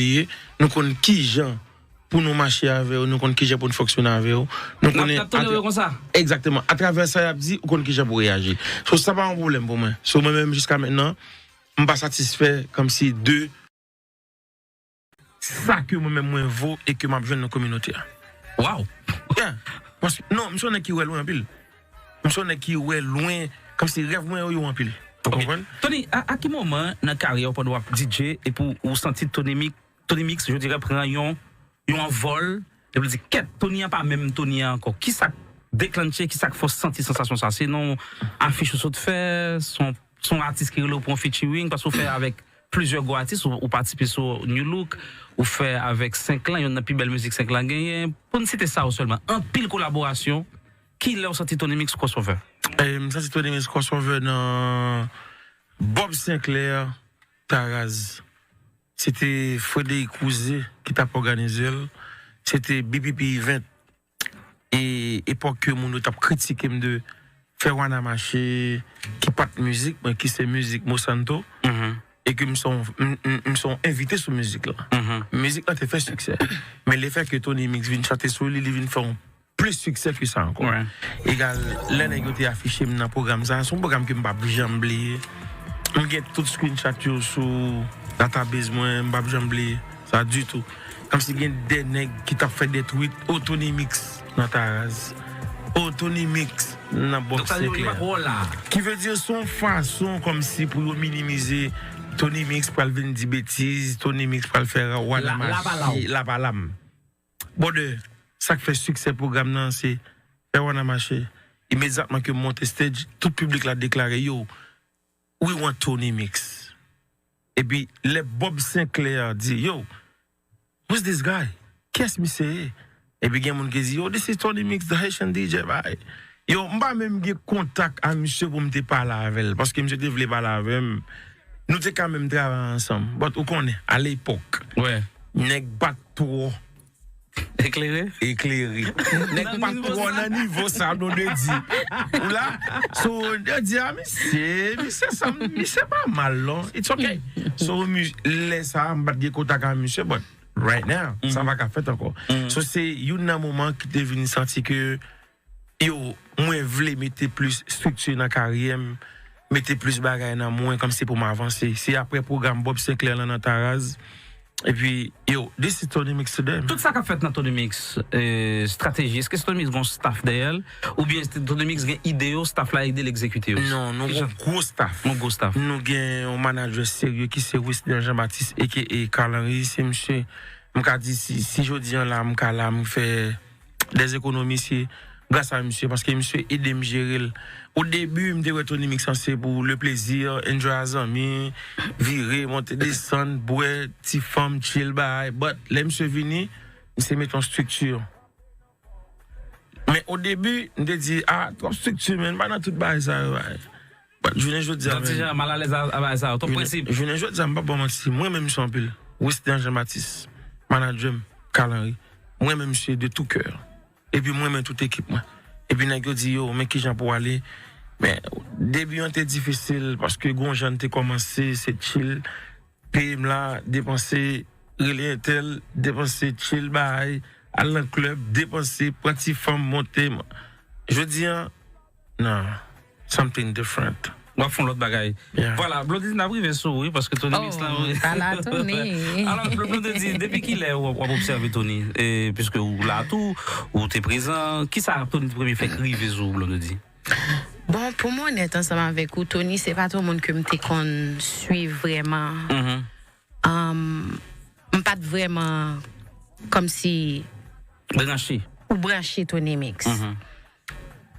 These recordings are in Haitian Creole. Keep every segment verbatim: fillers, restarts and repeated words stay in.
ye, nou konn kijan pou nou mache avè w, nou konn kijan pou nou fonksyone avè w. Nou konnen. N ap tande yo konsa. Egzakteman. Atravè sa y ap di, ou konn kijan pou reyaji. So, sa pa yon pwoblèm pou mwen. So, mwen menm, jiska mentnan, m pa satisfè kòmsi de sa ke mwen menm mwen vo e ke m ap jwenn nan kominote a. Wow! Yeah. Paske, non, m se yon nèg ki wè lwen anpil. M se yon nèg ki wè lwen, kòmsi rèv mwen yo, yo anpil. Ou konprann? Tony, a, a ki moman nan karyè w pandan w ap D J epi w, ou santi Tony Mix, Tony Mix, je dirais, pran yon, yon anvòl, epi l di, kèt, Tony an pa menm Tony an ankò. Kisa k deklannche, kisa k fè w santi sansasyon sa? Se nan afich ou sot fè, se yon, se yon atis ki rele w pou yon featuring, paske w fè avèk plizyè gwo atis, ou, ou patisipe sou New Look, ou fè avèk Senklan, youn nan pi bèl mizik Senklan genyen. Pou n site sa yo sèlman, anpil kolaborasyon. Kilè w santi Tony Mix crossover? Eh, m santi Tony Mix crossover nan Bob Sinclair, Taraz. Se te Frédéric Rouzé ki t ap òganize l. Se te B P P Event. E epòk ke moun yo t ap kritike m de fè Wana mache, ki pa t mizik mwen, ki se mizik Mosanto, e ke m se yon, m, m, m se yon envite sou mizik la. Mizik la te fè siksè. Men lefètke Tony Mix vin chante sou li, li vin fè yon plis siksè ke sa ankò. Egal, lè nèg yo te afiche m nan pwogram sa, se yon pwogram ke m p ap janm bliye. M gen tout screenshot yo sou database mwen, m p ap janm bliye sa ditou. Kòmsi gen de nèg ki t ap fè de tweet, "O Tony Mix nan Taraz. O Tony Mix nan Bob Sinclair." Ki vle di se yon fason kòmsi pou yo minimize Tony Mix pral vin di betiz, Tony Mix pral fè Wana mache, la pa la m. Brother, sa k fè siksè pwogram nan se fè Wana mache. Imedyatman ke m monte stage, tout piblik la deklare, "Yo, we want Tony Mix." Epi lè Bob Sinclair di, "Yo, who's this guy? Kiyès misye ye?" Epi gen moun ki di, "Yo, this is Tony Mix, the Haitian D J, bye." Yo, m pa menm gen kontak a misye pou m te pale avè l, paske misye te vle pale avè m. Nou te ka menm travay ansanm. But ou konnen, alepòk, nèg pa t twò eklere? Eklere. Nèg pa t twò nan nivo sa, non, de di. Ou la? So, yo di, "A, misye, misye sa, misye pa mal, non. It's okay." So, mi, lè sa, m pa t gen kontak a misye, but right now, sa pa ka fèt ankò. So, se youn nan moman ki te vin santi ke, yo, mwen vle mete plis estrikti nan karyè m, mete plis bagay nan mwen, kòmsi pou m avanse. Se apre pwogram Bob Sinclair lan nan Taraz. Epi, yo, this is Tony Mix today, man. Tout sa k ap fèt nan Tony Mix, eh, estrateji, èske Tony Mix gen yon staff dèyè l? Oubyen Tony Mix gen ide yo, staff la ede l egzekite yo? Non, nou gen yon gwo staff. Yon gwo staff. Nou gen yon manager serye ki se Wisner Jean Baptiste, A K A Carl Henry. Se misye, m ka di, si, si jodi an la, m ka la, m fè dèzekonomi, se gras a misye, paske misye ede m jere l. O debi, m te wè Tony Mix lan se pou le plezi, enjoy a zanmi, vire, monte, desann, bwè, ti fanm, chill, bay. But lè misye vini, misye mete yon estrikti. Men o debi, m te di, "A, twòp estrikti, men m pa nan tout bagay sa yo, bay." But jounen jodi a, man, malalèz a, a bagay sa yo, twòp prensip. Jounen jodi a, m p ap ba w manti, mwen menm misye anpil. Wisner Jean Baptiste, manager m, Carl Henry. Mwen menm misye de tout cœur. Epi mwen, men tout ekip mwen. Epi nèg yo di, "Yo, men kijan pou ale?" Men, debi an te difisil, paske gon jan n te kòmanse, se chill. Peye m la, depanse, rele entèl, depanse, chill, bay, al nan klèb, depanse, pran ti fanm, monte. Jodi an, non, something different. W ap fè yon lòt bagay. Yeah. Vwala, Blondedy, n ap rive sou ou, wi, paske Tony Mix la, wi. Oh, tala Tony. Alò, Bl-, Blondedy, depi kilè w ap, w ap obsève Tony? E, piske ou la tou, ou te prezan, kisa Tony te premye fèk rive sou ou, Blondedy? Bon, pou mwen onèt ansanm avèk ou, Tony se pa t yon moun ke m te konn swiv vrèman. Um, m pa t vrèman kòmsi branche. Ou branche Tony Mix.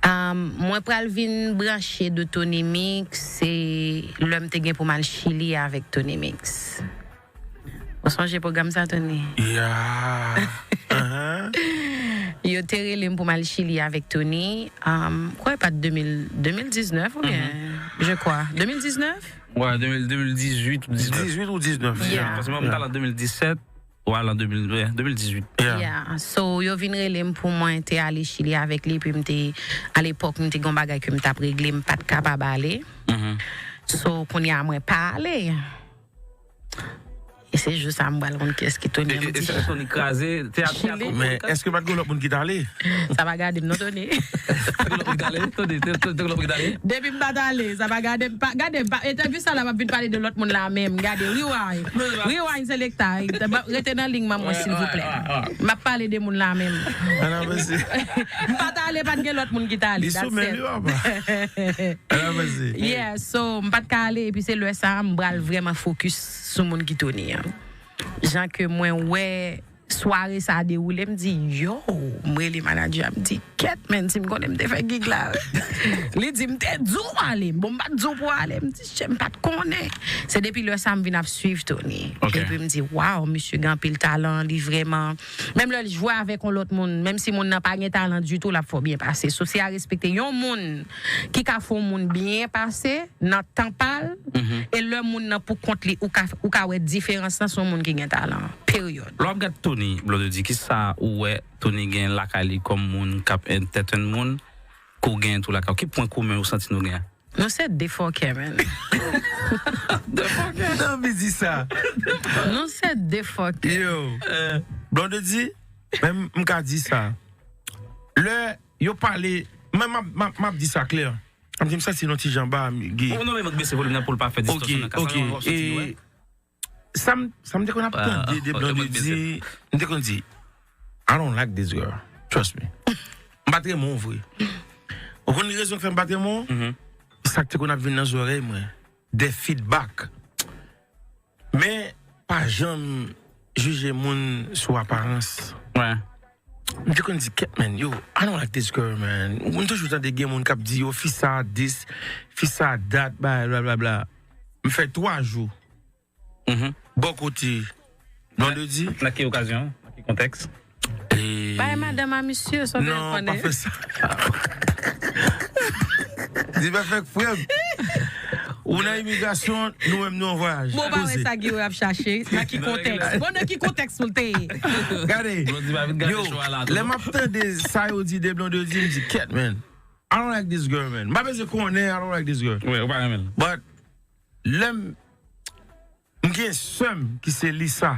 Um, mwen pral vin branche de Tony Mix, se lè m te gen pou m al Chili avèk Tony Mix. Ou sonje pwogram sa, Tony? Yeah. Yo te rele m pou m al Chili avèk Tony. Um, kwè pa t de mil, de mil diznèf oubyen, je crois. De mil diznèf? Wè, de mil, de mil dizuit ou diznèf. Dizuit ou diznèf. Yeah. Paske mwen, m t al an de mil disèt, ou al an de mil, wè, de mil dizuit. Yeah. So, yo vin rele m pou mwen te ale Chili avèk li, epi m te, alepòk, m te gen yon bagay ke m t ap regle, m pa t kapab ale. So, kounye a, mwen pa ale. E se jou sa m pral konn kiyès ki Tony an. M di, Tony kraze, te ap te ap Chili. Men èske pa t gen lòt moun ki t ale? Sa pa gade m non, Tony. Te gen lòt moun ki t ale? Tony, te te- te gen lòt moun ki t ale? Depi m pa t ale, sa pa gade m pa gade m pa entèvyou sa la m ap vin pale de lòt moun la menm. Gade, rewind. Rewind selecta. Rete nan liy manman silvouplè. M ap pale de moun la menm. Ann avanse. M pa t ale, pa t gen lòt moun ki t ale. Li sou men li papa. Ann avanse. Yeah, so m pa t ka ale epi se lè sa a m pral vrèman fokis sou moun ki Tony an. Jan ke mwen wè sware sa a dewoule, m di, yo, m rele manadjè a, m di, kèt, menn, si m konnen m te fè gig la. Li di, m te di w ale, bon, m pa t di w pou w ale, m di, chè, m pa t konnen. Se depi lè sa a m vin ap swiv Tony. Epi m di, waw, misye gen anpil talan, li vrèman, menm lè l jwe avèk yon lòt moun, menm si moun nan pa gen talan ditou, l ap fè w byen pase. So, se a respekte. Yon moun ki ka fè yon moun byen pase, nan tan pa l, e lè moun nan pou kont li, ou ka, ou ka wè diferans lan, se yon moun ki gen talan. Peryòd. Lè w ap gad Tony Blondedy, kisa ou wè Tony gen lakay li kòm moun k ap entertain moun, ke w gen tou lakay ou? Ki pwen komen ou santi nou gen? Nou se de fòkè, menn. De fòkè? Nan, mi di sa. Nou se de fòkè. Yo, Blondedy, men m ka di sa. Lè yo pale, men m ap- m ap- m ap di sa klè. M di m santi nou ti jan ba, Guy. Ou non, men bese volim nan pou l pa fè distorsion nan ka sa, ok, ok. Sa m, sa m te konn ap tande de Blondedy, m te konn di, I don't like this girl. Trust me. M pa t renmen w vre. Ou konn rezon k fè m pa t renmen w? Sa k te konn ap vin nan zòrèy mwen. De feedback. Men, pa janm jije moun sou aparans. M te konn di, kèt, man, yo, I don't like this girl, man. M toujou tande gen moun k ap di, yo, fi sa this, fi sa that, bagay, blablabla. M fè twa jou. Bò kote Blondedy. Nan ki okazyon? Nan ki kontèks? Bay madanm a misye, sa w vle konnen. Non, pa fè sa. Di pa fè frè m. Ou nan imigrasyon, nou menm nou an vwayaj. Bon, pa wè sa Guy ap chache. Nan ki kontèks? Bon, nan ki kontèks ou te ye? Gade. Yo, lè m ap tande sa yo di de Blondedy, m di, kèt, man. I don't like this girl, man. M pa bezwen konnen, I don't like this girl. Wi, ou pa renmen l. But, lè m M gen sè m ki se Lisa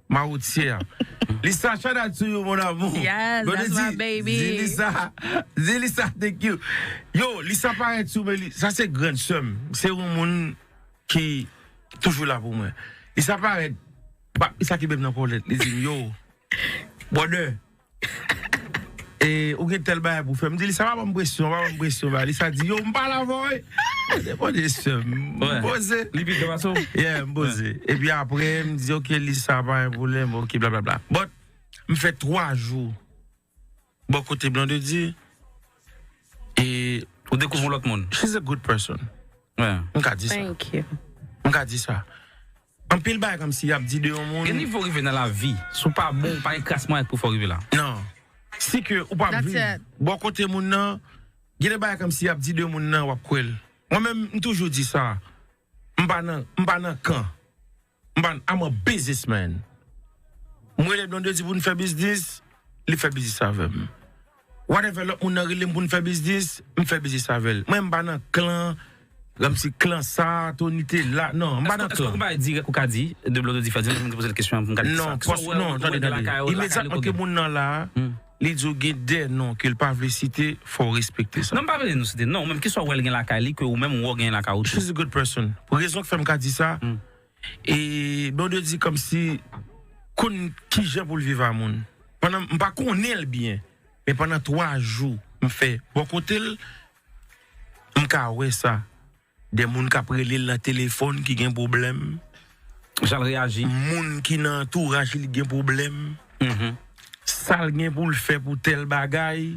Mawotyè. Lisa, shout out to you, mon amour. Yes, that's my baby. Di Lisa, di Lisa, thank you. Yo, Lisa parèt sou men li. Sa se grann sè m. Se yon moun ki toujou la pou mwen. Lisa parèt, pa, Lisa kenbe m nan kòlèt. Li di m, yo, brother, E, ou gen tèl bagay pou fè. M di li, sa pa ban m presyon, pa ban m presyon, ba. Li sa di, yo, m pale avè w, wi. Mwen te poze sè m, m poze. Li pi gran pase w? Yeah, m poze. Epi apre, m di, ok, Lisa, pa gen pwoblèm, ok, blablabla. But, m fè twa jou bò kote Blondedy. E ou dekouvri yon lòt moun. She's a good person. M ka di sa. Thank you. M ka di sa. Anpil bagay kòmsi y ap di de yon moun. Gen nivo w rive nan lavi, si w pa bon, ou pa gen kras mwayen pou fè w rive la. Non. Si ke ou pa viv bò kote moun nan, gen de bagay kòmsi y ap di de moun nan, w ap kwè l. Mwen menm, m toujou di sa. M pa nan, m pa nan kan. M pa, I'm a businessman. M rele Blondedy pou n fè biznis, li fè biznis avè m. Whatever lòt moun nan rele m pou n fè biznis, m fè biznis avè l. Mwen, m pa nan klan, kòmsi klan sa, Tony te la. Non, m pa nan klan. Èske w gen bagay dirèk ou ka di de Blondedy fè? Di m, m te poze l kesyon an pou m ka di sa. Non, non, tande, tande. Imedyatman ke moun nan la, li di w gen de non ke l pa vle site, fò w respekte sa. Non, m pa vle nou site non, menm ki sa w wè l gen lakay li, ke ou menm ou wè w gen lakay ou tou. She's a good person. Pou rezon k fè m ka di sa, E Blondedy kòmsi konn kijan pou l viv a moun. Pandan m pa konnen l byen, men pandan twa jou m fè bò kote l, m ka wè sa. De moun k ap rele l nan telefòn ki gen pwoblèm. Jan l reyaji. Moun ki nan antouraj li gen pwoblèm. Sa l gen pou l fè pou tèl bagay.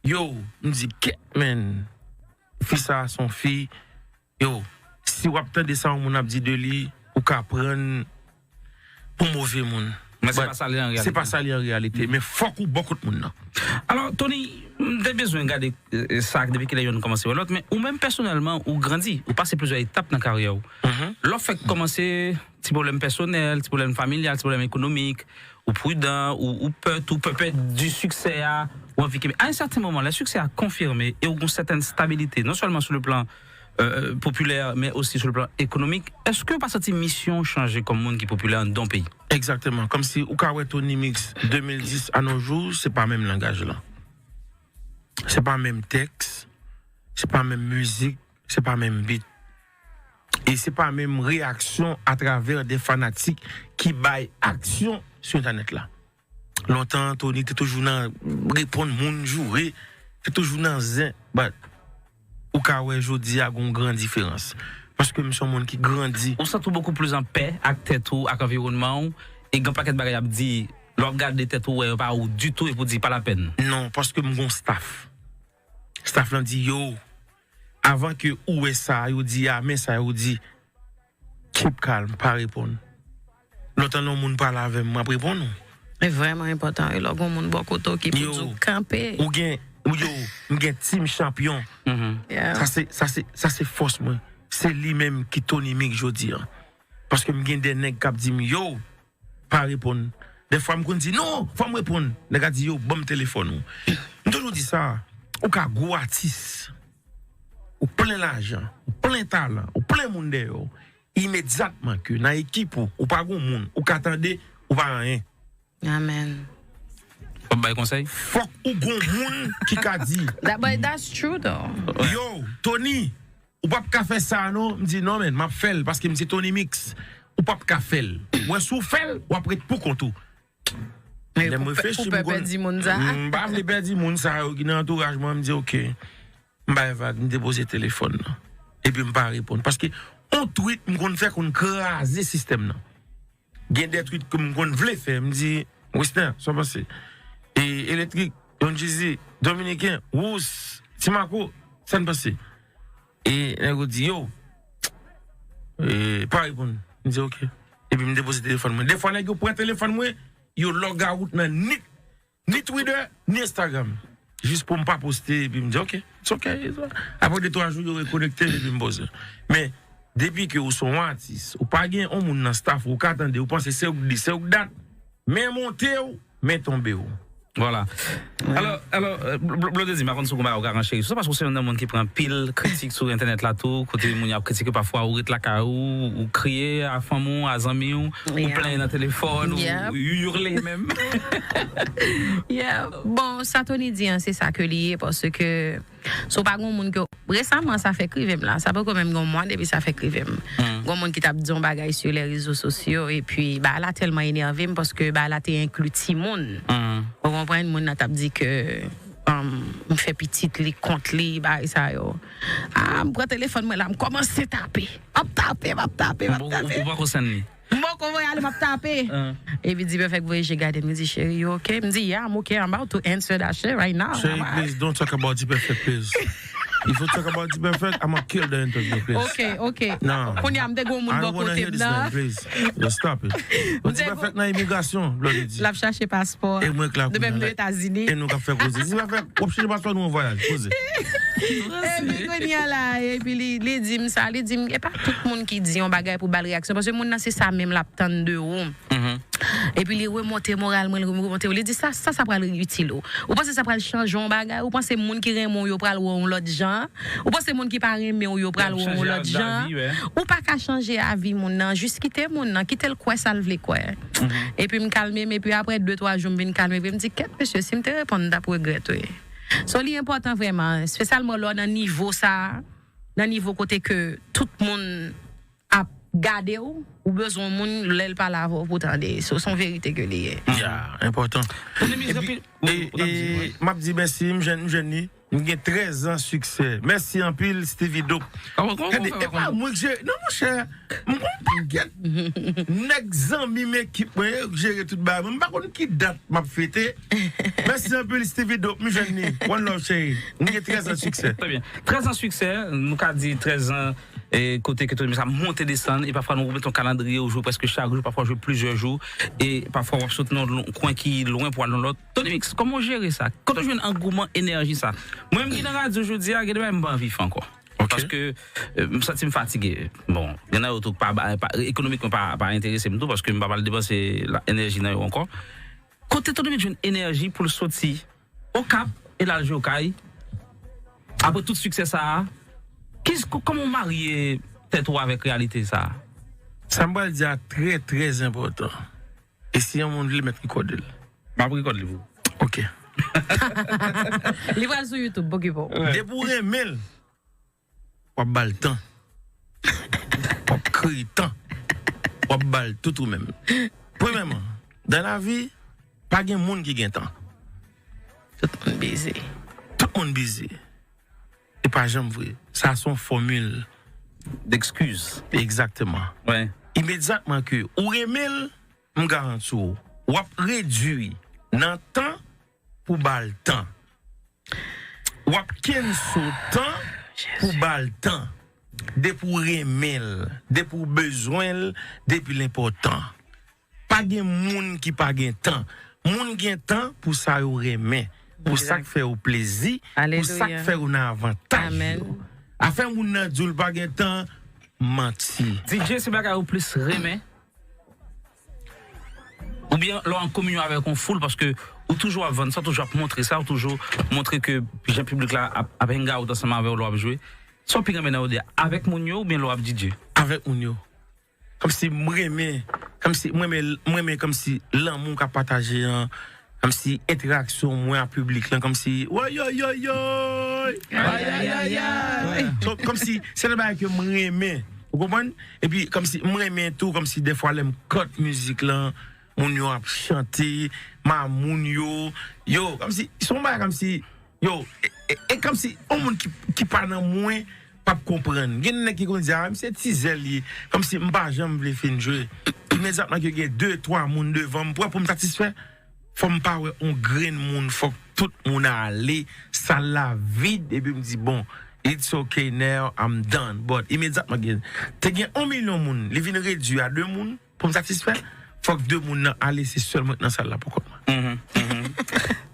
Yo, m di, kèt, man. Fi sa a se yon fi Yo, si w ap tande sa yon moun ap di de li, ou ka pran pou move moun. Men se pa sa li an reyalite. Se pa sa li an reyalite, men fòk ou bò kot moun nan. Alò, Tony, m te bezwen gade, eh, sa depi kilè yonn kòmanse wè lòt, men ou menm pèsonèlman, ou grandi, ou pase plizyè etap nan karyè w. Lè w fèk kòmanse, ti pwoblèm pèsonèl, ti pwoblèm familyal, ti pwoblèm ekonomik, ou pridan, ou, ou pè tou, pè pèdi siksè a, ou anvi kenbe. A yon sèten moman, lè siksè a konfime e ou gen yon sètèn stabilite, non sèlman sou le plan, euh, popilè, men osi sou le plan ekonomik. Èske w pa santi misyon w chanje kòm moun ki popilè anndan yon peyi? Egzakteman. Kòmsi ou ka wè Tony Mix de mil dis à nos jours, se pa menm langaj lan. Se pa menm tèks, se pa menm mizik, se pa menm beat. E se pa menm reyaksyon atravè de fanatik ki bay aksyon sou entènèt la. Lontan, Tony te toujou nan reponn moun, joure, te toujou nan zen. But, ou ka wè jodi a gon gran diferans. Paske m se yon moun ki grandi. Ou santi w bokou plis anpè ak tèt ou, ak anviwònman w, e gen pakèt bagay y ap di, lè w ap gade tèt ou, wè yo pa ou ditou, epi w di pa lapèn. Non, paske m gon staff. Staff lan di, yo, avan ke ou wè sa yo di a, men sa yo di, keep calm, pa reponn. Lontan lè yon moun pale avè m, m ap reponn ou. E vrèman enpòtan wi, lè w gen yon moun bò kote w ki pou di w kanpe. Ou gen, ou yo, m gen team chanpyon. Sa se, sa se, sa se fòs mwen. Se li menm ki Tony Mix jodi a. Paske m gen de nèg k ap di m, yo, pa reponn. Dèfwa m konn di, non, fò m reponn. Nèg la di, yo, ban m telefòn ou. M toujou di sa, ou ka gwo atis, ou plen lajan, ou plen talan, ou plen moun dèyè w. Imedyatman ke nan ekip ou, ou pa gon moun, ou ka tande, ou pa anyen. Amèn. W ap bay konsèy? Fòk ou gon moun ki ka di, That, but that's true though. Yo, Tony, ou p ap ka fè sa non. M di, non, men, m ap fè l paske m se Tony Mix. Ou p ap ka fè l. Wè, si w fè l, w ap ret pou kont ou. Lè m reflechi, m konn, m pa vle pèdi moun sa yo ki nan antouraj mwen, m di, oke. M bay vag, m depoze telefòn nan. Epi m pa reponn. Paske on tweet m konn fè konn kraze sistèm nan. Gen de tweet ke m konn vle fè, m di, Wesner, sa w panse? E Eletrik, Don Jeezy, Dominiken, Wous, Ti Mako, sa n panse? E nèg yo di, yo, e, pa reponn. M di, oke. Epi m depoze telefòn mwen. Defwa nèg yo pran telefòn mwen, yo log out nan ni, ni Twitter, ni Instagram. Jis pou m pa poste, epi m di, oke, it's ok. Apre de twa jou, yo rekonekte m, epi m poze. Men, depi ke ou se yon atis, ou pa gen yon moun nan staff ou, ou ka tande, ou panse se ou k di, se ou k dat, men monte w, men tonbe w. Vwala. Alò, alò, euh, Bl-, Bl-, Blondedy, m pa konn si w gon bagay ou ka rancheri sou sa, paske w se youn nan moun ki pran anpil kritik sou entènèt la tou, kote moun yo ap kritike pafwa, ou ret lakay ou, ou kriye a fanmi w, a zanmi w, ou plenyen nan telefòn, ou, ou yourle menm. Yeah. Bon, sa Tony di an, se sa ke li ye, paske si w pa gon moun ke, resaman, sa fèk rive m la, sa poko menm gon mwa depi sa fèk rive m. Gon moun ki t ap di yon bagay sou lè rezo sosyo, epi bagay la tèlman enève m, paske bagay la te enkli timoun. Ou konprann, moun nan t ap di ke, um, m fè pitit li kont li, bagay sa yo. Ah, m pran telefòn mwen la, m kòmanse tape. M ap tape, m ap tape, m ap tape. Ou poko send li? M poko voye ale, m ap tape. Epi di Perfect voye je gade m, li di, cheri, you okay? M di, yeah, I'm okay, I'm about to answer that shit right now. Cheri, please, don't talk about the Perfect, please. If you talk about the Perfect, I'ma kill the interview, please. Ok, ok. Kounye a, m te gen yon moun bò kote m nan. Please. Just stop it. Bon, ti Perfect nan imigrasyon, Blondedy. L ap chache paspò. E mwen k la kounye a. Nou menm nou Etazini. E nou k ap fè koze. Ti Perfect, w ap chache paspò nou an vwayaj, koze. Epi kounye a la, epi li, li di m sa, li di m, e pa tout moun ki di yon bagay pou ba l reyaksyon, paske moun nan se sa menm l ap tann de ou. Epi li remonte moral mwen, li remonte, li di sa, sa, sa pral itil ou. Ou panse sa pral chanje yon bagay? Ou panse moun ki renmen w yo pral wè w yon lòt jan? Ou panse moun ki pa renmen w yo pral wè w yon lòt jan? Ou pa ka chanje avi moun nan, jis kite moun nan, kite l kwè sa l vle kwè. Epi m kalme m, epi apre de, twa jou m vin kalme vre, m di, kèt mesye, si m te reponn, m t ap regrèt wi. So, li enpòtan vrèman, espesyalman lè w nan nivo sa, nan nivo kote ke tout moun ap gade w, ou bezwen yon moun lè l pale avè w pou w tande. So, se yon verite ke li ye. Ya, enpòtan. Epi, e, e, m ap di mèsi, m jwenn, m jwenn li. M gen trèz an siksè. Mèsi anpil, Steevie Dope. Gade, e pa mwen k jere, non, monchè. M gon pakèt nèg zanmi m, ekip mwen, yo k jere tout bagay mwen. M pa konn ki dat m ap fete. Mèsi anpil, Steevie Dope, m jwenn li. One love, cheri. M gen trèz an siksè. Trè byen. Trèz an siksè, nou ka di trèz an, e, kote ke Tony Mix ap monte desann, e pafwa nou mete yon kalandriye, ou jwe prèske chak jou, pafwa w jwe plizyè jou, e pafwa w ap sot nan yon kwen ki lwen pou al nan lòt. Tony Mix, kòman w jere sa? Kote w jwenn angouman, enèji sa? Mwen menm ki nan radyo jodi a, gen de bagay m pa anvi fè ankò. Paske, e, m santi m fatige. Bon, gen nan yo tou pa, pa, pa, ekonomikman pa, pa enterese m tou, paske m pa pral depanse la, enèji nan yo ankò. Kote Tony Mix jwenn enèji pou l soti Okap e l al jwe Okay? Apre tout siksè sa a, Kis, kòman w marye tèt ou avèk reyalite sa a? Sa m pral di a trè, trè enpòtan. E si yon moun vle mèt rekòde l? M ap rekòd li pou. Ok. Li pral sou YouTube, pokipo. Depi w renmen l, w ap ba l tan. W ap kreye tan. W ap ba l tout ou menm. Premyèman, dan lavi, pa gen moun ki gen tan. Tout moun bizi. Tout moun bizi. E pa janm vre. Sa se yon fòmil. D'excuses. Egzakteman. Ouais. Imedyatman ke ou renmen l, m garanti w, w ap redui nan tan pou ba l tan. W ap kenso tan pou ba l tan. Depi w renmen l, depi w bezwen l, depi l enpòtan. Pa gen moun ki pa gen tan. Moun gen tan pou sa yo renmen, pou sa k fè yo plezi, pou sa k fè yo nan avantaj yo. Afè moun nan di w l pa gen tan, manti. D J, se bagay ou plis renmen? Oubyen lè w an kominyon avèk yon foul, paske ou toujou ap vann sa, ou toujou ap montre sa, ou toujou montre ke jan piblik la ap, ap hang out ansanm avè w lè w ap jwe. Sa w pi renmen nan yo de a, avèk moun yo oubyen lè w ap D J? Avèk moun yo. Kòmsi m renmen, kòmsi m renmen, m renmen kòmsi lanmou k ap pataje an, kòmsi entèraksyon mwen ak piblik lan, kòmsi woyoyoyoy, ayayayay. So, kòmsi se nan bagay ke m renmen, ou konprann? Epi kòmsi m renmen tou, kòmsi dèfwa lè m cut mizik lan, moun yo ap chante, mamoun yo, yo, kòmsi se yon bagay kòmsi, yo, e, e, e kòmsi yon moun ki, ki pa nan mwen p ap konprann. Gen nèg ki konn di, a, misye tizè li, kòmsi m pa janm vle fin jwe. Imedyatman ke gen de, twa moun devan m, pou, pou m satisfè, fò m pa wè on grenn moun, fòk tout moun ale, sal la vid, epi m di, bon, it's okay now, I'm done. But imedyatman gen, te gen on milyon moun, li vin redui a de moun, pou m satisfè, fòk de moun nan ale, se sèl mwen k nan sal la pou kont mwen.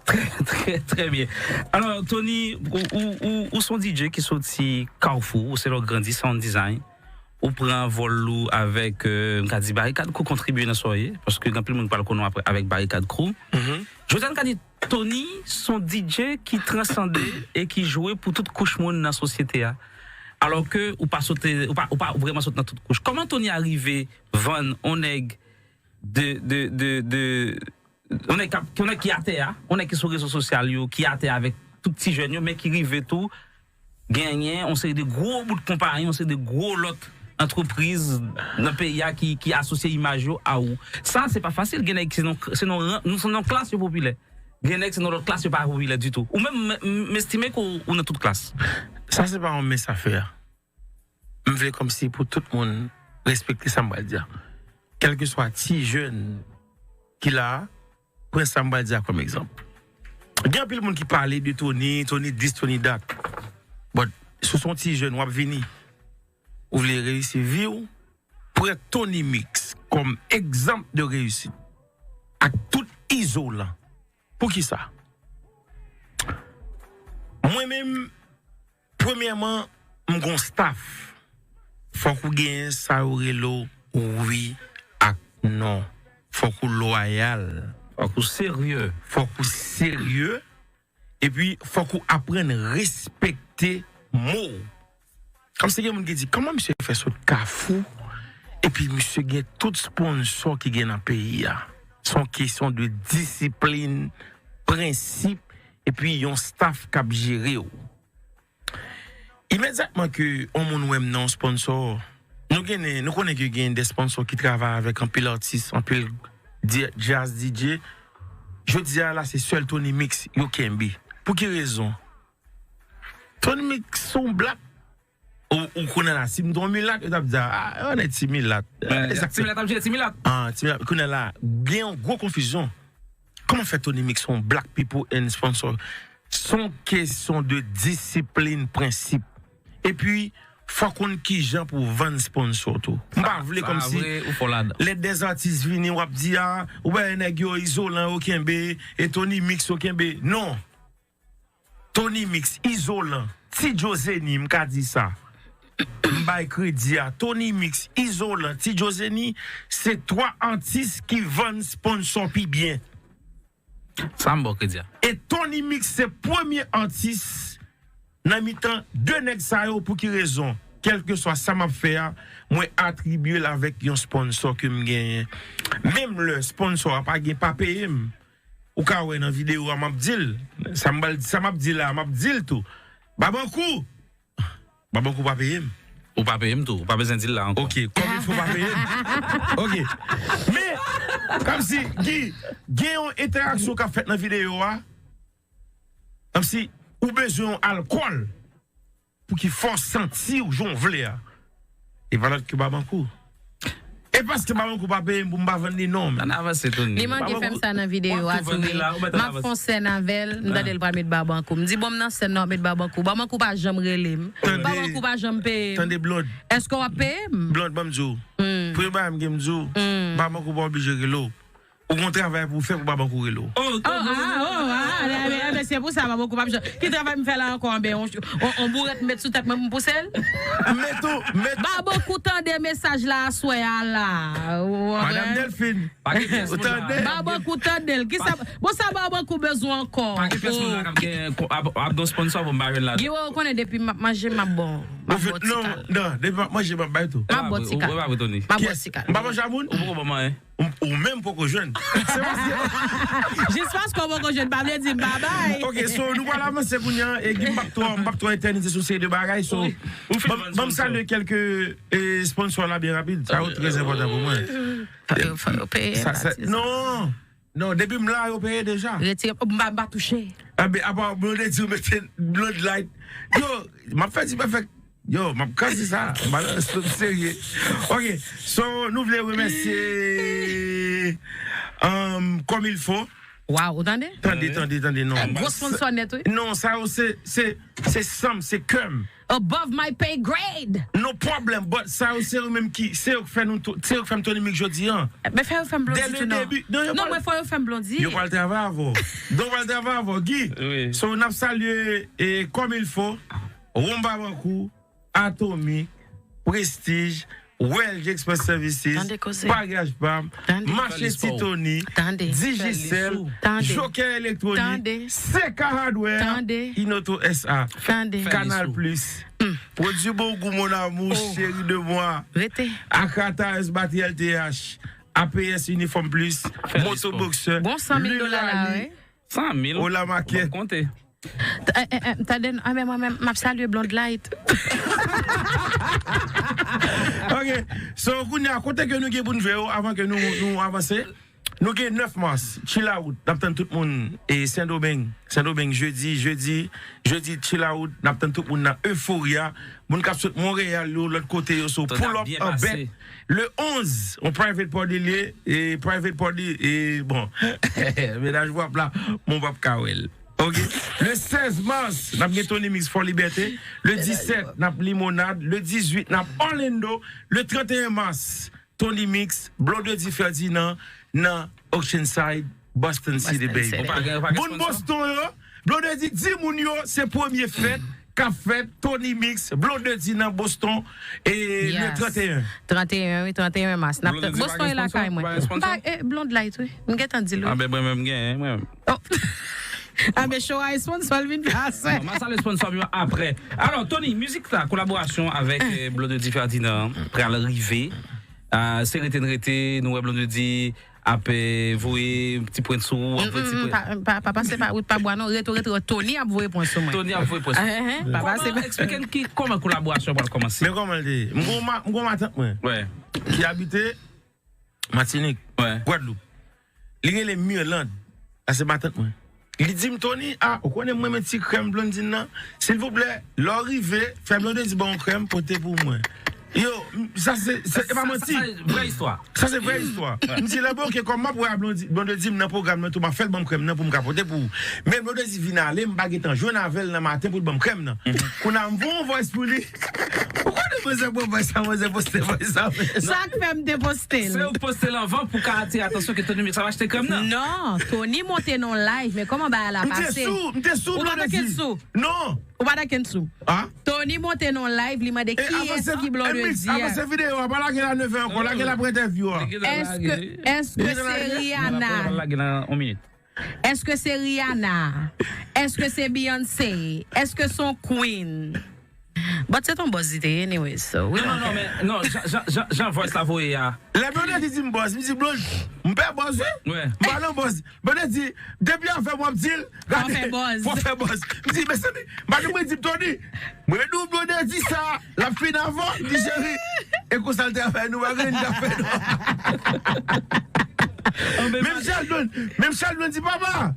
Trè, trè, trè byen. Alò, Tony, ou, ou, ou, ou se yon D J ki soti Kafou, ou se lè w grandi Sound Design. Ou pran vòl ou avèk, euh, m ka di Barikad Crew, kontribye nan sa w ye, paske gen anpil moun ki pral konnen w apre avèk Barikad Crew. Jodi a, n ka di Tony se yon D J ki transande e ki jwe pou tout kouch moun nan sosyete a. Alò ke ou pa sote, ou pa, ou pa vrèman sot nan tout kouch. Kòman Tony a rive vann on nèg de, de, de, de, on nèg k ap, on nèg ki atè a, on nèg ki sou rezo sosyal yo, ki atè avèk tout ti jèn yo, men ki rive tou genyen on seri de gwo bout konpayi, on seri de gwo lòt antrepriz nan peyi a ki, ki asosye imaj yo a ou. Sa, se pa fasil. Gen nèg ki se nan, se nan ran, se nan klas yo popilè. Gen nèg se nan lòt klas yo pa popilè ditou. Ou menm, m, m estime ke ou, ou nan tout klas. Sa se pa yon mens a fè. M vle kòmsi pou tout moun respekte sa m pral di a. Kèlkeswa ti jèn ki la a, pran sa m pral di a kòm egzanp. Gen anpil moun ki pale de Tony, Tony this, Tony that. But, si w se yon ti jèn, w ap vini. Ou vle reyisi vi w, pran Tony Mix kòm egzanp de reyisit. Ak tout Izolan. Poukisa? Mwen menm, premyèman, m gon staff. Fòk ou genyen sa yo rele w wi ak non. Fòk ou lwayal. Fòk ou serye. Fòk ou serye. Epi, fòk ou aprann respekte mo w. Kòmsi gen moun ki di, kòman misye fè sot Kafou, epi misye gen tout sponsò ki gen nan peyi a? Se yon kesyon de disiplin, prensip, epi yon staff k ap jere w. Imedyatman ke yon moun wè m nan yon sponsò, nou gen, nou konnen ke gen de sponsò ki travay avèk anpil atis, anpil di-, jazz D J. Jodi a la, se sèl Tony Mix yo kenbe. Pou ki rezon? Tony Mix se yon black. Ou, ou konnen la, si m te yon milat, yo t ap di, a, yon nèg ti milat. Ti milat ap jere ti milat. Ah, ti milat. Konnen la, gen yon gwo konfizyon. Kòman fè Tony Mix se yon black people and sponsor? Se yon kesyon de disiplin, prensip. Epi, fò konn kijan pou vann sponsor tou. M pa vle kòmsi lè dèz atis vini, w ap di, a, ou wè nèg yo izolan yo kenbe, e Tony Mix yo kenbe. Non. Tony Mix, Izolan, Ti Joe Zeni, m ka di sa. M bay kredi a Tony Mix, Izolan, Ti Joe Zeni, se twa atis ki vann sponsor pi byen. Sa m ba w kredi a. E Tony Mix se premye atis nan mitan de nèg sa yo, pou ki rezon? Kèlkeswa sa m ap fè a, mwen atribye l avèk yon sponsò ke m genyen. Menm lè sponsò a pa gen, pa peye m, ou ka wè nan videyo a, m ap di l. Sa m, sa m ap di la, m ap di l tou. Babankou! Babankou pa peye m. Ou pa peye m tou. Ou pa bezwen di l la ankò. Ok, kòm il fo pa peye m. Ok. Men, kòmsi, Guy, gen yon entèraksyon k ap fèt nan videyo a. Kòmsi, ou bezwen yon alkòl pou ki fè w santi w jan w vle a. E pa lòt ke Babankou. E paske Babankou pa peye m pou m pa vann li non. Ann avanse, Tony. Li manke fè m sa nan videyo a tou wi. M ap fè yon sèn avè l, m tande l pral met Babankou. M di, bon, m nan sèn nan, w ap met Babankou. Babankou pa janm rele m. Babankou pa janm peye m. Tande, Blonde. Èske w ap peye m? Blonde, ban m di w. Premye bagay m gen m di w, Babankou pa oblije rele w. Ou gon travay pou w fè pou Babankou rele w. Oh, oh, ah, oh, ah, eh, eh, eh, se pou sa Babankou p ap janm. Ki travay m fè la ankò anben? On, on, on bourèt m met sou tèt mwen pou m pouse l? Met ou, met. Babankou tande mesaj la aswè a la. Ou konprann? Madanm Delphine. Pa gen pyès moun la. Ou tande? Babankou tande l. Kisa, bon, sa Babankou bezwen ankò? Pa gen pyès moun la k ap gen, ap, ap gen sponsò pou m pa jwenn ladan. Giwo, ou konnen depi m ap manje, m ap bon. M ap bon ti kal. Non, non, depi m ap manje, m ap bay tou. M ap bon ti kal. M ap bon ti kal. M pa manje a moun? Ou poko ban m anyen. Ou, ou menm poko jwenn. Se paske. Jis paske w poko jwenn, pa vle di babay. Ok, so nou pral avanse kounye a, e Guy, m p ap twò, m p ap twò etènize sou seri de bagay, so, ban m salye kèlke, e, sponsò la byen rapid. Sa yo trè enpòtan pou mwen. Fò yo, fò yo peye. Sa, sa, non, non, depi m la, yo peye deja. Retire, m pa, m pa touche. Anben, apa Blondedy, ou mete Blonde Light. Yo, m ap fè ti pèfèk. Yo, m ap kraze sa. Malorèz, m serye. Ok, so, nou vle remèsye, um, Comme il faut. Waw, ou tande? Tande, tande, tande, non. Gwo sponsò nèt, wi. Non, sa yo se, se, se san m, se kè m. Above my pay grade. No problem, but sa yo se yo menm ki, se yo k fè nou tou, se yo k fè m Tony Mix jodi a. Men fè yo fè m Blondy tou non. Dès le début, non, yo pral, mwen fò yo fè m Blondy. Yo pral travay avè w. Donk, yo pral travay avè w, Guy. Wi. So, n ap salye, e, Comme il faut, Ron Babankou, Atomic, Prestige, Welge Express Services, Paryaj Pam, Mache Ti Tony, Digicel, Joker Electronic, C K Hardware, Inoto S A, Canal Plus, Pwodui Bon Gou Mon Amour, Chéri de Moi, Akata S Batterie L T H, A P S Uniform Plus, Moto Boxer, Lulali, San mil. Ola Market. Konte. Tande, a, men mwen menm, m ap salye Blonde Light. Ok. So, kounye a, kote ke nou gen pou n jwe yo, avan ke nou, nou avanse? Nou gen nèf mas, Chill Out, n ap tann tout moun, e Sendomeng, Sendomeng, jedi, jedi, jedi, Chill Out, n ap tann tout moun nan Euphoria, moun k ap sot Monreyal yo, lòt kote yo, so pull up an bèt. Le onz, on private party li ye, e private party, e bon, mennaj W A P la, bon, w p ap ka wè l. Ok. Le sèz mas, n ap gen Tony Mix Fò Libète. Le disèt, n ap Limonad. Le dizuit, n ap Orlando. Le tranteyen mas, Tony Mix, Blondedy Ferdinand, nan Oceanside, Boston City, baby. Moun Boston yo, Blondedy di moun yo, se premye fèt k ap fèt, Tony Mix, Blondedy nan Boston, e le tranteyen. Tranteyen, wi, tranteyen mas. N ap tann. Boston e lakay mwen. M pa, e, Blonde Light, wi. M gentan di l, wi. A, ben, mwen menm, m genyen, mwen menm. Oh. A, men show a e sponsò l vin fè aswè. Non, m a salye sponsò m yo aprè. Alò, Tony, mizik sa, kolaborasyon avèk, e, Blondedy Ferdinand, pral rive. A, se rete n rete, nou wè Blondedy ap, e, voye ti pwent sou ou, ap voye ti pwent. Pa, pa, pa pase pa wout pa bwa non, rete, rete, Tony ap voye pwent sou mwen. Tony ap voye pwent sou ou. Pa pase pa. Kòman, eksplike n ki, kòman kolaborasyon pral kòmanse? Men kòman l te ye? M gon ma-, m gon matant mwen ki abite Matinik, Gwadloup. Li rele Mirlande. Sa se matant mwen. Li di m, Tony, a, ou konnen m renmen ti krèm Blondedy nan? Silvouplè, lè w rive, fè Blondedy ba w yon krèm, pote pou mwen. Yo, m, sa se, se, e pa manti. Sa, sa, sa, vrè istwa. Sa se vrè istwa. M di, lè bon, ok, kòm m ap wè a Blondedy, Blondedy m nan pwogram nan tou, m ap fè l ban m krèm nan pou m ka pote pou ou. Men Blondedy vin ale, m pa gentan jwenn avè l nan maten pou l ban m krèm nan. Kounye a m voye yon voice pou li. Ou konnen manzè pran voice sa, manzè poste voice sa. Sa k fè m te poste l. Se ou k poste l anvan pou ka atire atansyon ke Tony Mix ap achte krèm nan. Non, Tony monte nan live, men kòman bagay la pase? M te sou, m te sou Blondedy. Ou pa t ankenn sou? Non. Ou pa t ankenn sou? A? Tony monte nan live, li mande kiyès ki Blondedy a. Avanse videyo a, pa lage l a nèf è ankò, lage l apre entèvyou a. Èske, èske se Rihanna? Lage l a yon minit. Èske se Rihanna? Èske se Beyoncé? Èske se yon queen? But se ton buzz li te ye, anyway, so we Non, non, don't non, care. men, non, jan, jan, jan, jan voice la voye a. Lè Blondedy di m buzz, m di Blondedy, m pè buzz wi. Wè. M pa nan buzz. Blondedy di, depi avè m w ap di l, Fò fè buzz. Fò fè buzz. M di, mezanmi, m pa gen mwen di m Tony. Mwen di w Blondedy sa, l ap fin avè w. M di cheri, e konsa l te ap fè nou, pa gen n t ap fè nou. Menm Sheldon, menm Sheldon di papa.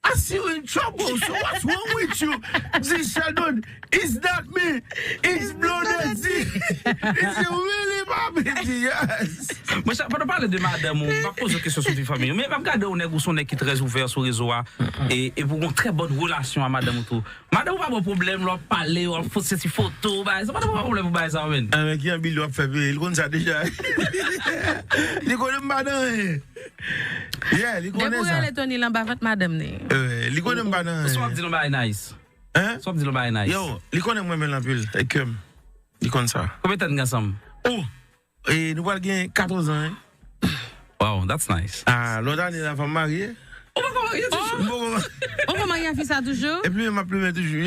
I see you in trouble, so what's wrong with you? Di Sheldon, it's not me, it's Blondedy. It's really my baby, yes. Mwen, pandan pale de madanm ou, m ap poze yon kesyon sou vi fanmi. Men m ap gade yon nèg ou se yon nèg ki trè ouvè sou rezo a. E, e pou yon trè bòn relasyon a madanm ou tou. Madanm ou pa bon pwoblèm, lè w ap pale, w ap foto, se ti foto, bagay sa. Madanm ou pa pwoblèm pou bagay sa, men. Anben ki anbil w ap fè peye, li konn sa deja. Li konnen m pa nan anyen. Yeah, li Depi konnen w sa. Rele Tony lan pa fèt madanm ni. Eh, li konnen m pa nan Sou ap anyen. Di nou bagay nice. Hein? Sou ap di nou bagay nice. Yo, li konnen mwen men l anpil, e kè m. Li konn sa. Konbyen tan n gen ansanm? Oh, e nou pral gen katòz an, hein? Wow, that's nice. Ah, lòt ane la, fò m marye. Ou pa konn marye toujou? M poko Ou konn marye a fi sa toujou? Epi m ap plumen toujou.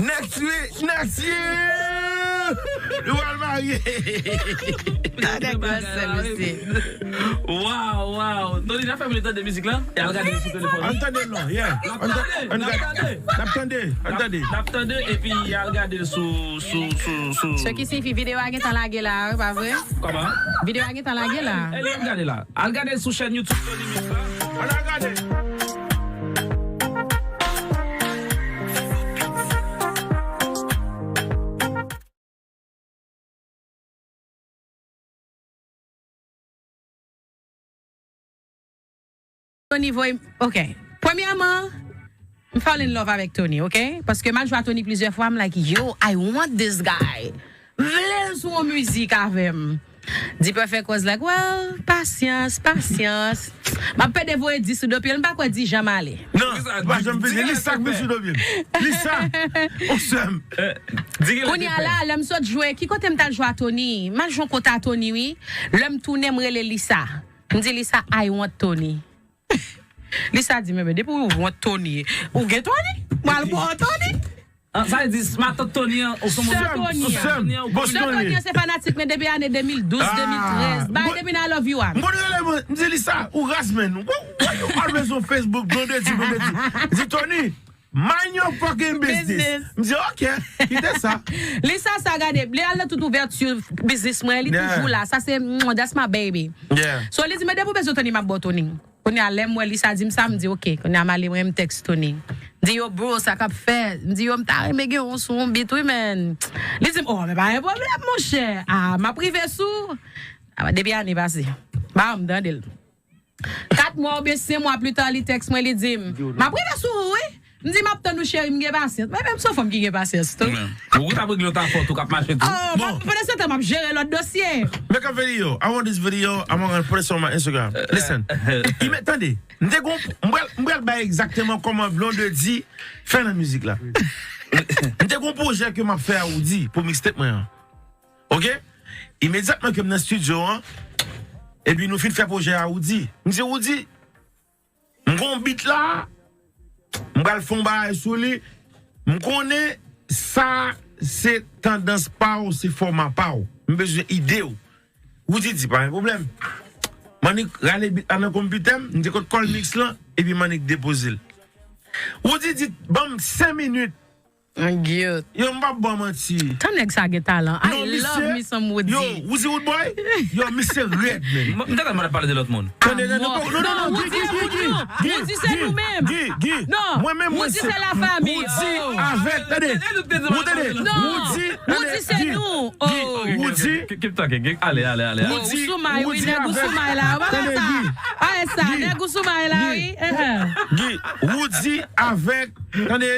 Next week, next year, nou pral marye. Nèg yo sè mesye. Wow, wow. Tony, n a fè moun tande mizik la? E al gade sou telefòn. An tande l non, yeah. An ta- an ta- N ap tande, an tande. N ap tande epi al gade l sou sou sou sou. Sa ki siyifi videyo a gentan lage la, wi, pa vre? Kòman? Videyo a gentan lage la. E li ap gade la. Al gade l sou chèn YouTube Tony Mix la. An al gade. Tony voye, ok. Premyèman, m fall in love avèk Tony, ok? Paske m al jwe a Tony plizyè fwa, m like, yo, I want this guy. M vle l sou yon mizik avè m. Dipper fè kòz like, well, pasyans, pasyans. M ap pede voye dis sou do pye l, m pa kwè dis janm ale. Non, pa janm vini. Li sa k vin sou do pye m. Li sa. Ou sè m. Kounye a la, lè m sot jwe, ki kote m t al jwe a Tony? M al jwe yon kote a Tony, wi. Lè m tounen, m rele Lisa. M di Lisa, I want Tony. Lisa di, men, men, depi w want Tony, ou gen Tony? M al ba w Tony. Ah, sa vle di, matant Tony an, ou se Sè Tony an. Sè Tony an. Sè Tony an se fanatik mwen depi ane de mil douz, de mil trèz. Bay depi nan I love you a. M konn rele mwen, m di Lisa, ou raz, man. Why, why you always on Facebook, Blondedy, Blondedy? Di Tony, mind your fucking business. M di, ok, kite sa. Lisa sa gade, li al nan tout ouvèti biznis mwen, li toujou la. Sa se, mwah, that's my baby. So, li di, men depi w bezwen Tony, m ap ba w Tony. Kounye a, lè m wè Lisa di m sa, m di, ok. Kounye a, m ale, mwen, m tèks Tony. M di, yo, bro, sa k ap fèt? M di, yo, m ta renmen gen yon sou yon beat, wi, man. Li di m, oh, men pa gen pwoblèm, monchè. Ah, m ap rive sou. Ah, depi ane pase. M pa janm tande l. Kat mwa oubyen senk mwa pita, li tèks mwen, li di m, m ap rive sou ou, wi. M di, m ap tann ou, cheri, m gen pasyans. Mwen menm, se yon fanm ki gen pasyans, tou. Ou t ap regle yon afè tou k ap mache tou. Oh, pandan se tan, m ap jere lòt dosye. Make a video. I want this video. I'm gonna put it on my Instagram. Listen. Ime, tande. M te gon, m pral, m pral bay egzakteman kòman Blondedy fè nan mizik la. M te gon pwojè ke m ap fè a Roody pou mixtape mwen an. Ok? Imedyatman ke m nan estidyo an, epi nou fin fè pwojè a Roody. M di, Roody, m gon beat la, m pral fè yon bagay sou li. M konnen sa se tandans pa w, se fòma pa w. M bezwen ide w. Roody di, pa gen pwoblèm. M annik rale beat la nan konpitè m, m te kot Call Mix lan, epi m annik depoze l. Roody di, ban m senk minit. Yo, m p ap ba w manti. Tan nèg sa gen talan. I love me some Roody. Yo, Roody Roodboy? Yo, misye rèd, man. M te tèlman ap pale de lòt moun. Tande, tande, non, non, non, Roody se nou menm. Roody se nou menm. Non, mwen menm, mwen se Roody se la famille. Roody avèk, tande. Ou tande? Non, Roody se nou. Roody. Keep talking. Ale, ale, ale. Roody, Roody avèk. Ou sou may, wi, nèg, ou sou may la. Tande, Guy. Ay, sa, nèg, ou sou may la, wi. Guy, Roody avèk Tande,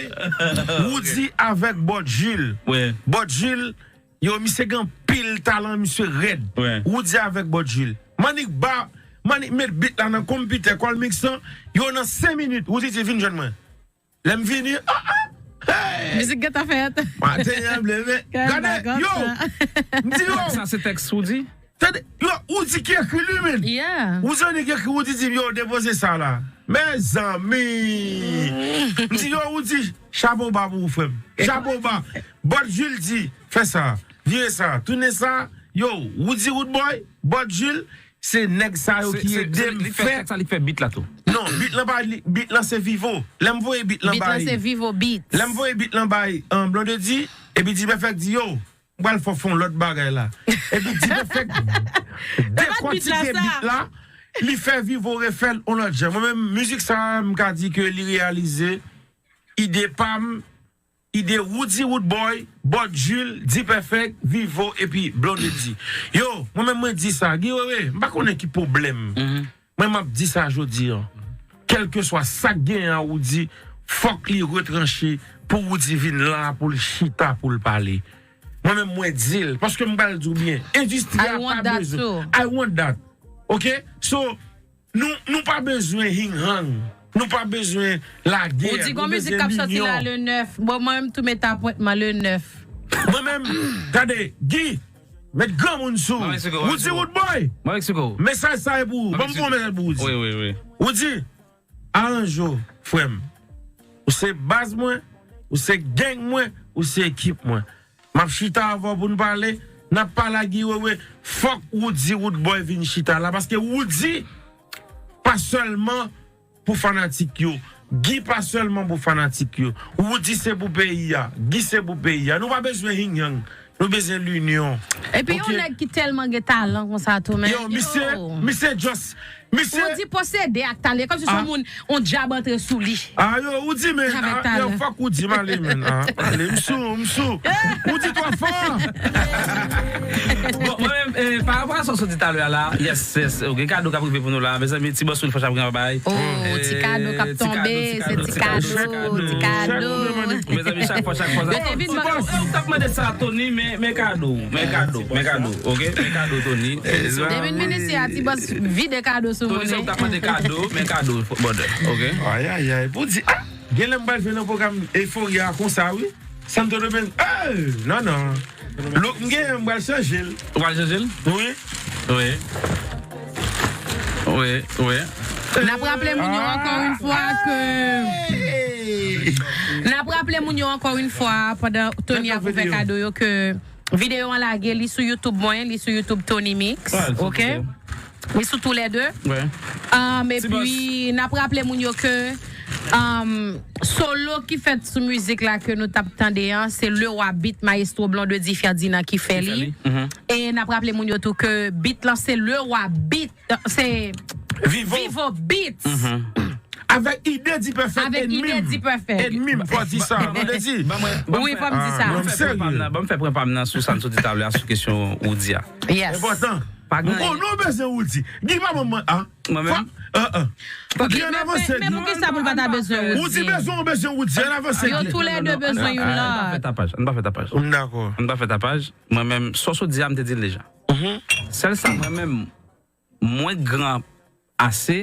Roody avèk Bòt Jil. Bòt Jil, yo, misye gen anpil talan, misye rèd. Roody avèk Bòt Jil. M annik ba, m annik met beat la nan konpitè, Call Mix lan, yo nan senk minit, Roody di, vin jwenn mwen. Lè m vini, ah, ah, hey! Mizik gentan fèt. Maten an, m leve. Gade, yo! M di yo! Sa se tèks Roody? Tande, yo, Roody ki ekri li menm. Yeah. Roody ki ekri, Roody di m, yo, depoze sa la. Mezanmi. M di, yo, Roody, chapo ba pou ou, frè m. Chapo ba. Bòt Jil di, fè sa. Vire sa. Tounen sa. Yo, Roody Roodboy, Bòt Jil, se nèg sa yo ki ede m fè. Tèks sa li k fè beat la tou. Non, beat lan pa li, beat lan se Vivo. Lè m voye beat lan bay. Beat lan se Vivo Beats. Lè m voye beat lan bay, um, Blondedy, epi Dipèfèk di, yo, m pral fè w fè yon lòt bagay la. Epi Dipèfèk dekòtike beat la, li fè Vivo refè l yon lòt jan. Mwen menm, mizik sa a, m ka di ke li reyalize ide pa m, ide Roody Roodboy, Bòt Jil, Dipèfèk, Vivo, epi Blondedy. Yo, mwen menm mwen di sa, Guy Wewe, m pa konnen ki pwoblèm. Mwen m ap di sa jodi an. Kèlkeswa sa k genyen an Roody, fòk li retranche pou Roody vin la pou l chita pou l pale. Mwen menm mwen di l, paske m pral di w byen, endistri a pa bezwen. I want that too. I want that. Ok? So, nou, nou pa bezwen hing hang. Nou pa bezwen lagè. Ou di gon mizik k ap sòti la le nèf. Bon, mwen menm tou met apwentman le nèf. Mwen menm, gade, Guy, met granmoun sou. Mwen Meksiko, mwen Roody Meksiko. Roodboy. Mwen Meksiko. Mesaj sa e pou ou. Ban m fè yon mesaj pou Roody. Wi, wi, wi. Roody, aranje w, frè m. Ou se baz mwen, ou se gang mwen, ou se ekip mwen. M ap chita avè w pou n pale, n ap pale ak Guy Wewe, fòk Roody Roodboy vin chita la, paske Roody pa sèlman pou fanatik yo, Guy pa sèlman pou fanatik yo, Roody se pou peyi a, Guy se pou peyi a, nou pa bezwen hing yang, nou bezwen linyon. Epi yon nèg ki tèlman gen talan konsa tou, men. Yo, misye, misye just, misye. Ou di posede ak talan, kòmsi se yon moun, yon dyab antre sou li. Ah, yo, ou di, men, ah, yo, fòk ou di m ale, men, ah, ale, m sou, m sou. Ou di twò fò. Bon, mwen menm, eh, pa rapò a sa w sot di talè a la, yes, yes, ok, kado k ap rive pou nou la, mezanmi, ti bòs Wilfò Chabryan bay. Oh, ti kado k ap tonbe, se ti kado, ti kado. Mezanmi, chak fwa, chak fwa, chak fwa. Ou t ap mande sa, Tony, men, men kado, men kado, men kado, ok, men kado, Tony. Depi n vin isi a, ti bòs vide kado sou moun. Tony, se ou t ap mande kado, men kado, brother, ok? Ayayay, pou di, ah, gen lè m pral jwe nan pwogram Euphoria konsa, wi. Santo Domingo, eh, non, non. Look m genyen, m pral chanje l. Ou pral chanje l? Wi. Wi. Wi, wi. N ap raple moun yo ankò yon fwa ke, n ap raple moun yo ankò yon fwa, pandan Tony ap ouvè kado yo, ke videyo an lage, li sou YouTube mwen, li sou YouTube Tony Mix, ok? Li sou toulède. Um, epi, n ap raple moun yo ke, um, solo ki fèt sou mizik la ke nou t ap tande an, se Leroy Beat, Maestro Blondedy Ferdinand ki fè li. E n ap raple moun yo tou ke beat lan se Leroy Beat, se Vivo Beats. Avèk ide Dipèfèk, ennmi m. Ennmi m, fò di sa, Blondedy. Wi, fò m di sa. Ban m fè pwen pa m nan, ban m fè pwen pa m nan sou sa n sot di talè a sou kesyon Roody a. Yes. Enpòtan. M konnen w bezwen Roody. Guy pa ban mwen, ah. Mwen menm? Guy, ann avanse. Men poukisa pou l pa ta bezwen Roody? Roody bezwen w, bezwen Roody. Ann avanse. Yo toulède bezwen youn lòt. Ann pa fè tapaj. Ann pa fè tapaj. M dakò. Ann pa fè tapaj. Mwen menm, sa w sot di a, m te di l deja. Sèl sa, mwen menm, mwen gran ase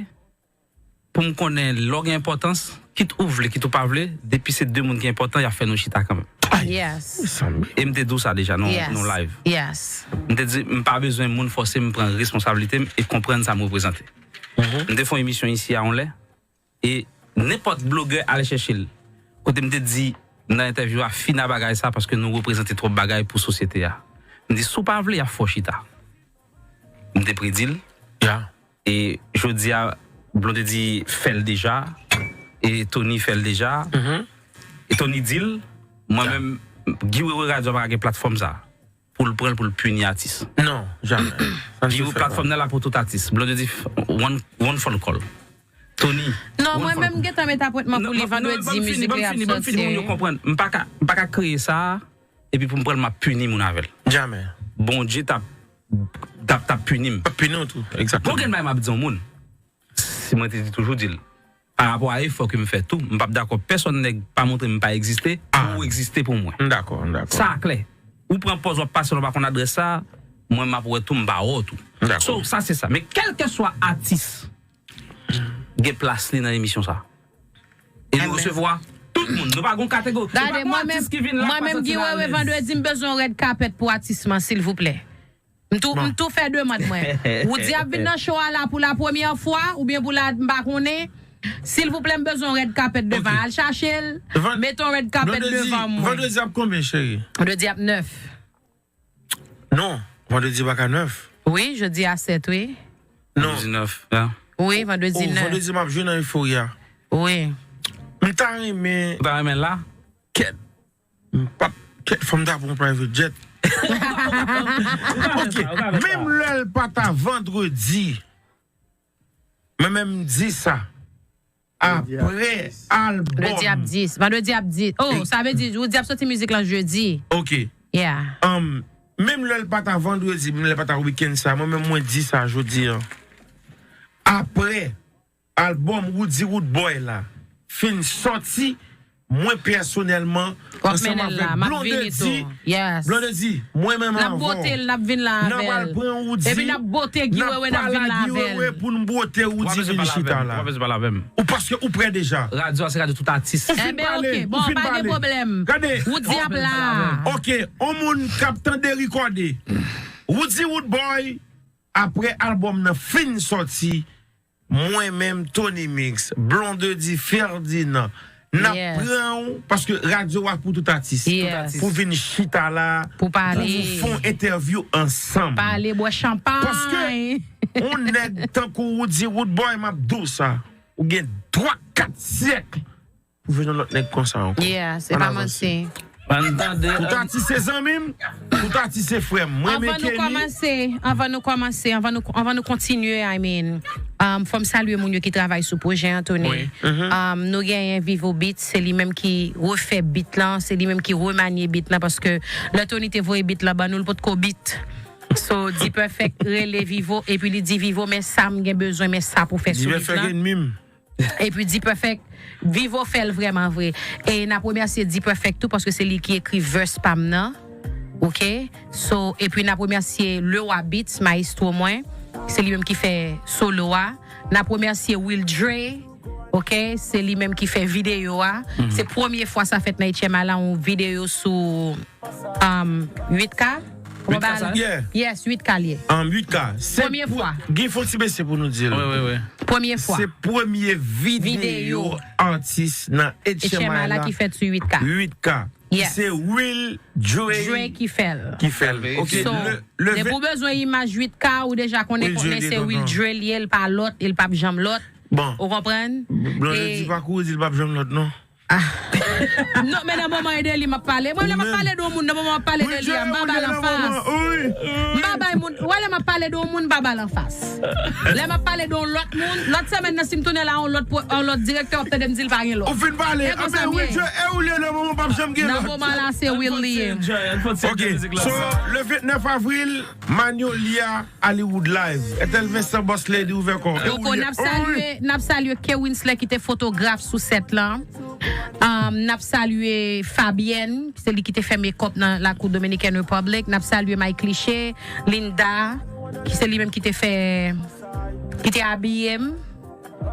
pou m konnen lè w gen enpòtans, kit ou vle, kit ou pa vle, depi se de moun ki enpòtan, y ap fè nou chita kanmenm. Yes. E m te di w sa deja nan, nan live. Yes. M te di, m pa bezwen moun fòse m pran responsablite m e konprann sa m reprezante. M te fè yon emisyon isi a yon lè, e nenpòt blogè ale chèche l. Kote m te di nan entèvyou a, fini ak bagay sa paske nou reprezante twòp bagay pou sosyete a. M di, si w pa vle, y ap fè w chita. M te predi l. Ya. E jodi a, Blondedy fè l deja. E Tony fè l deja. E Tony di l, mwen menm, Guy Wewe Radio pa ka gen platfòm sa. Pou l pran l, pou l pini atis. Non, jamè. Guy Wewe, platfòm nan la pou tout atis. Blondedy, one, one phone call. Tony, non, mwen menm, m gentan met apwentman pou li vandredi, mizik li ap sòti. Ban m fini, ban m fini, moun yo konprann. M pa ka, m pa ka kreye sa, epi pou m pran l, m ap pini moun avè l. Jamè. Bondye t ap, t ap, t ap pini m. T ap pini w tou, egzakteman. Bon, gen bagay m ap di yon moun. Si mwen te di, toujou di l. Pa rapò a efò ke m fè tou, m p ap dakò pèsonn nèg pa montre m pa egziste, pou ou egziste pou mwen. M dakò, m dakò. Sa a klè. Ou pran pòz w ap pase, w pa konn adrès sa, mwen m ap wè tou, m pa wè w tou. M dakò. So, sa se sa. Men kèlkeswa atis, gen plas li nan emisyon sa. E li resevwa tout moun. Nou pa gon kategori. Gade, mwen menm, mwen menm, Guy Wewe, vandredi, m bezwen yon red carpet pou atis mwen, silvouplè. M tou, m tou fè demann mwen. Woody ap vin nan show a la pou la premyè fwa, oubyen pou la, m pa konnen. Silvouplè, m bezwen yon red carpet devan. Al chache l, mete yon red carpet devan mwen. Vandredi ap konbyen, cheri? Vandredi ap nèf. Non, vandredi pa ka nèf. Wi, jodi a sèt, wi. Non. Vandredi nèf, ya. Wi, vandredi nèf. Vandredi m ap jwe nan Euphoria. Wi. M ta renmen. Ou ta renmen la? Kèt. M p ap, kèt, fò m ta pran private jet. Ok, menm lè l pa ta vandredi, mwen menm m di sa. Apre albòm. Vandredi ap dis. Vandredi ap dis. Oh, sa vle di, Woody ap soti mizik lan jedi. Ok. Yeah. Um, menm lè l pa ta vandredi, menm lè l pa ta wikenn sa, mwen menm mwen di sa jodi a. Apre albòm Woody Woodboy la fin sòti, mwen pèsonèlman, ansanm avèk Blondedy, Blondedy, mwen menm avè w, n ap bote l, n ap vin la avè l. N ap al pran Woody, epi n ap bote Guy Wewe, n ap vin la avè l. Pou n bote Woody vin chita la. Ou paske ou prè deja. Radyo a se radyo tout atis. Ou fin pale, ou fin pale. Gade. Woody ap la. Ok, on moun k ap tande rekòde. Woody Woodboy, apre albòm nan fin sòti, mwen menm, Tony Mix, Blondedy, Ferdinand, n ap pran w, paske radyo a pou tout atis. Pou vin chita la, pou pale, pou fè yon entèvyou ansanm. Pale, bwè chanpay. Paske yon nèg tankou Woody Woodboy, m ap di w sa, ou gen twa, kat syèk pou vin yon lòt nèg konsa ankò. Yeah, se pa manti. Ann tande. Tout atis se zanmi m, tout atis se frè m. Mwen renmen Kenny. Anvan nou kòmanse, anvan nou kòmanse, anvan nou, anvan nou kontinye, I mean, um, fò m salye moun yo ki travay sou pwojè an, Tony. Um, nou genyen Vivo Beats, se li menm ki refè beat lan, se li menm ki remanye beat lan, paske lè Tony te voye beat lan ban nou, l potko beat. So, D-Perfect rele Vivo, epi li di Vivo, men sa m gen bezwen, men sa pou fè sou beat lan. D-Perfect ennmi m. Epi D-Perfect, Vivo fè l vrèman vre. E n ap remèsye D-Perfect tou, paske se li ki ekri verse pa m nan. Ok? So, epi n ap remèsye Lewa Beats, maestro mwen. Se li menm ki fè solo a. N ap remèsye Will Dre. Ok? Se li menm ki fè videyo a. Se premye fwa sa fèt nan H M I la, yon videyo sou, um, uit K. Kòman ba la? Yes, uit K li ye. Um, uit K. Premye fwa. Gen fon ti mesye pou nou di l. Wi, wi, wi. Premye fwa. Se premye videyo atis nan H M I la ki fèt sou uit K. Uit K. Yes. Se Will Dre ki fè l. Ki fè l. Ok. So, depi w bezwen imaj uit K, ou deja konnen konnen se Will Dre li ye, l pa lòt, e l p ap janm lòt. Bon. Ou konprann? Blondedy pa kouri di l p ap janm lòt, non. Ah. Non, men nan moman e de li m ap pale. Mwen, lè m ap pale de yon moun, nan moman m ap pale de li a, m pa ba l anfas. M pa bay moun, ou wè lè m ap pale de yon moun, m pa ba l anfas. Lè m ap pale de yon lòt moun, lòt semèn nan, si m tounen la, yon lòt, yon lòt direktè, w ap tande m di l pa gen lòt. Ou fin pale, e konsa m ye. E ou li ye nan moman p ap janm gen lòt. Nan moman la, se Will li ye. Ok, so, le vennèf avril, Magnolia, Hollywood Live. Etèl Vincent, Boss Lady, ouvè kò. Poko, n ap salye, n ap salye K Winsley ki te fotograf sou sèt lan. Um, n ap salye Fabienne, se li ki te fè makeup nan lakou Dominican Republic. N ap salye Mike Cliché, Linda, ki se li menm ki te fè, ki te abiye m,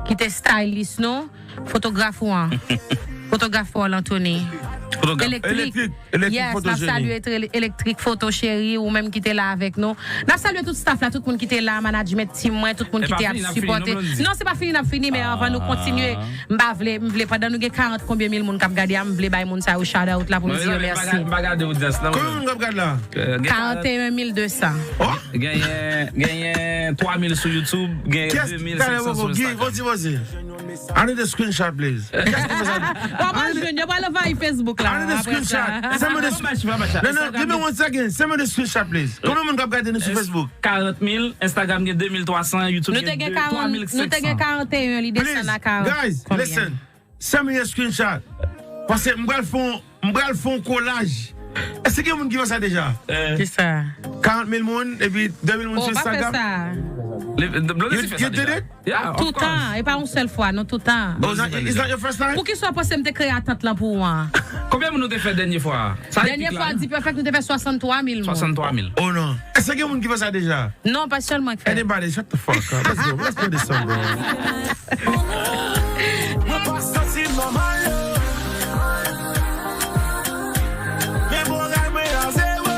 ki te stylist nou. Fotograf ou an. Fotograf Paul Anthony. Fotograf. Elektrik. Elektrik. Elektrik Foto Jeni. Yes, n ap salye Elektrik Foto Cheri, ou menm ki te la avèk nou. N ap salye tout staff la, tout moun ki te la, management team mwen, tout moun ki te ap sipòte. Non, se pa fini n ap fini, men anvan nou kontinye, m pa vle, m vle, pandan nou gen karant konbyen mil moun k ap gade a, m vle bay moun sa yo shout out la pou m di yo mèsi. M pa gade odyans lan. Konbyen moun k ap gade la? Karanteyen mil de san. Genyen, genyen twa mil sou YouTube, genyen de mil senk san sou Instagram. Another screenshot, please. Kiyès ki fè sa? W ap al jwenn, yo pral anvayi Facebook la. Another screenshot. Send me the screenshot. Non, non, give me one second. Send me the screenshot, please. Konbyen moun k ap gade nou sou Facebook? Karant mil, Instagram gen de mil twa san, YouTube gen twa mil senk san. Nou te gen karanteyen, li desann a karant. Please, guys, listen. Send me a screenshot. Paske m pral fè yon, m pral fè yon kolaj. Èske gen moun ki fè sa deja? Kisa? Karant mil moun, epi de mil moun sou Instagram. Oh, pa fè sa. Blondedy fè sa deja. You did it? Yeah, of course. Toutan, e pa yon sèl fwa, non, toutan. Oh, it's not your first time? Poukisa w panse m te kreye atant lan pou ou an? Konbyen moun nou te fè dènye fwa a? Dènye fwa, D-Perfect, nou te fè swasanntwa mil moun. Swasanntwa mil. Oh non. Èske gen moun ki fè sa deja? Non, pa sèl mwen k fè. Anybody, shut the fuck up. Let's go. Let's play this song, bro. Mwen pa santi m nòmal. Men moral mwen a zewo.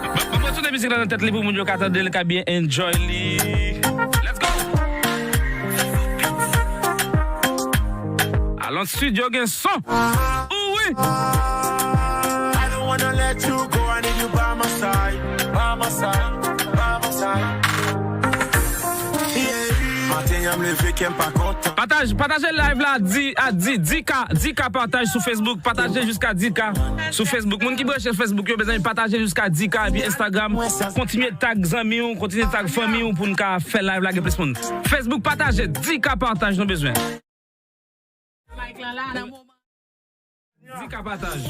Mwen, mwen, mwen, Mizik la nan tèt li pou moun yo ka tande l, ka byen enjoy li. Let's go! Alon studio gen son. Ou wi. I don't wanna let you go, I need you by my side, by my side, by my side. Yeah. Maten an m leve kè m pa kontan. Pataj, pataje live la di, a di, di K, di K pataj sou Facebook, pataje jiska di K sou Facebook. Moun ki branche Facebook yo bezwen pataje jiska di K epi Instagram. Kontinye tag zanmi w, kontinye tag fanmi w pou n ka fè live la gen plis moun. Facebook pataje, di K pataj nou bezwen. Mike lan la nan moman. Di K pataj.